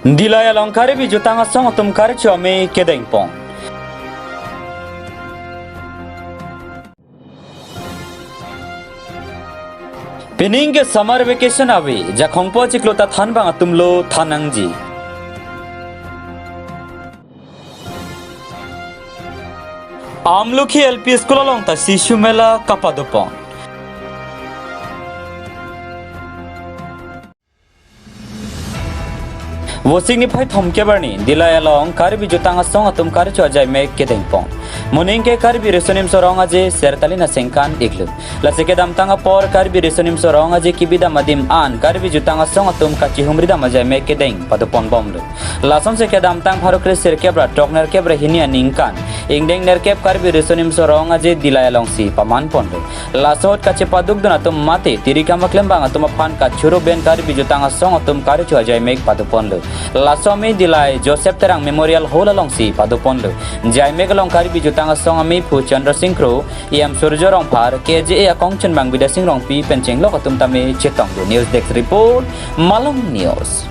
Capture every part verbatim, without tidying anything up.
Dillai along Karbi jutang asong atum karcho amei kedengpon. Pining ke summer vacation ave, Jakhongpo chiklo ta thanbang atum lo than nangji. Amlokhi L P School along ta Sishu Mela kapadopon. Vosik niphai thomkep arni Dillai along Karbi jutang asong atum karcho ajai mek kedengpon. Moning ke Karbi Riso Nimso Rong Aje Sertalin asengkan iklo. Lasi kedamtang apor Karbi Riso Nimso Rong Aje kebidam adim an Karbi jutang asong atum kachihumridam ajai mek kedeng padoponbomlo. Lasonsi kedamtang pharo kre sirkep ra throk nerkep ra hini aningkan ingdeng nerkep Karbi Riso Nimso Rong Aje Dillai alongsi pamanponlo. Laso ahut kachepadukdun atum mate tiri kam aklembang atum aphan kachoro ben Karbi jutang asong atum karcho ajai mek padoponlo. Laso amei Dillai Joseph Terang Memorial Hall alongsi padoponlo. Jai mek along Karbi jutang asong ameiphu Chandra Singh Kro, E M Surjo Rongphar, K J A akongchunbang Bidya Sing Rongpi pen chenglok atum tame chetongdun. News Desk Report, Malong News.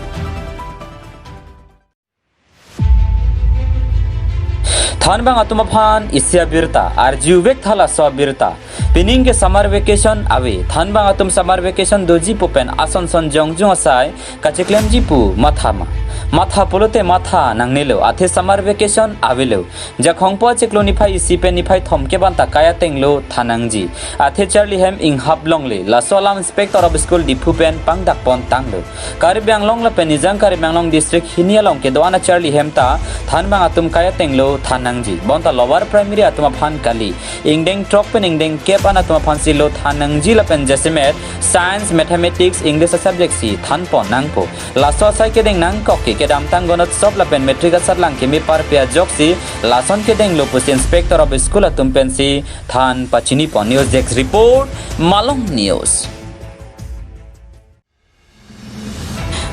Thanbang atum aphan isi abirta, arjuvek tha laso abirta. Pining ke summer vacation ave, thanbang atum summer vacation doji pu pen asonson jongjung asai kacheklemji pu matha ma. Matha pulote matha nangnelo, athe summer vacation avelo. Jakhongpo chiklo niphai isi pen niphai thomkep an ta kai atenglo than nangji. Athe charli hem inghap longle. Laso alam Inspector of School Diphu pen pangdakpon tanglo. Karbi Anglong lapen Nijang Karbi Anglong District hini along kedo-an acharli hem ta thanbang atum kai atenglo than nangji. Bonta lower primary atum aphan kali. Ingdeng throk pen ingdeng kep an atum aphansi lo than nangji lapen jasemet Science, Mathematics, English asubject si thanpon nangpo. Laso asai kedeng nangkok ke kedamtang Gonotsov lapen Matric asatlang keme parpe ajoksi lason kedenglo pusi Inspector of School atum pensi than pachinipon. News Desk Report, Malong News.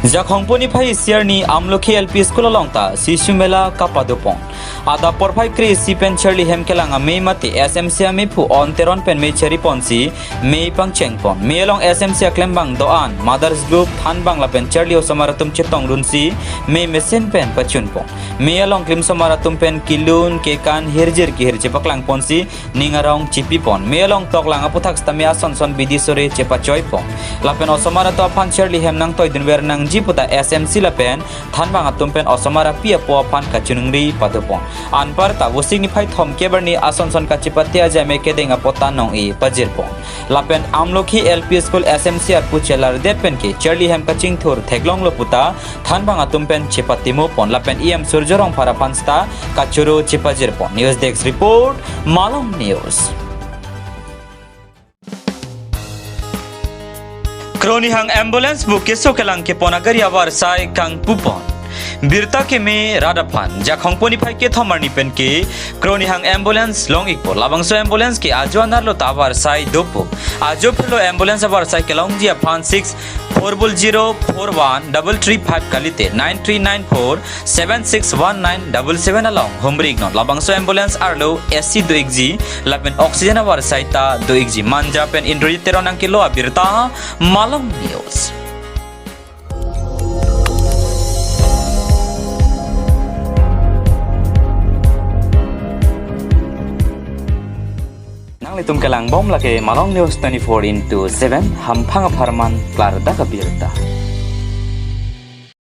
Jakhongpo niphai isi arni Amlokhi L P School along ta Sishu Mela kapadopon. Adap porphai kre isi pen charli hem kelang amei mate S M C ameiphu On Teron pen mei chariponsi mei pangchengpon. Mei along S M C aklembang do-an, mothers group, thanbang lapen charli osomar atum chetongdunsi mei mesen pen pachunpon. Mei along klimsomar atum pen kelun, kekan, hirjir kehir chepaklangponsi ning arong chipipon. Mei along toklang aputhak sitame asonson bidi sore chepachoipon. Lapen osomar atum aphan charli hem nangtoidunver nangji puta S M C lapen thanbang atum pen osomar api apo aphan kachiningri padopon. Anparta Vosik niphai thomkep arni asonson kachepate ajai mek kedeng apot ta nong-e pajirpon. Lapen Amlokhi L P School S M C arpu chelardet pen ke charli hem kachingthur theklonglo puta thanbang atum pen chepatimopon lapen E M Surjo Rongphar aphan sita kachoro chepajirpon. News Desk Report, Malong News. Kronihang ambulance bu keso kelang kepon agari avarsai kangpupon. Birta keme rat aphan, Jakhongpo niphai kethom arni pen ke Kronihang ambulance long-ikpo. Labangso ambulance ke ajo anerlo ta avarsai dopo. Ajo phelo ambulance avarsai kelongji aphan six four zero four one double three five kalite nine three nine four seven six one nine double seven along humri-iknon. Labangso ambulance arlo A C do-ikji lapen oxygen avarsai ta do-ikji. Manja pen Indrajit Teron nangkelo abirta, Malong News. Nanglitum kelangbom lake Malong News twenty-four into seven, hamphang apharman klardak abirta.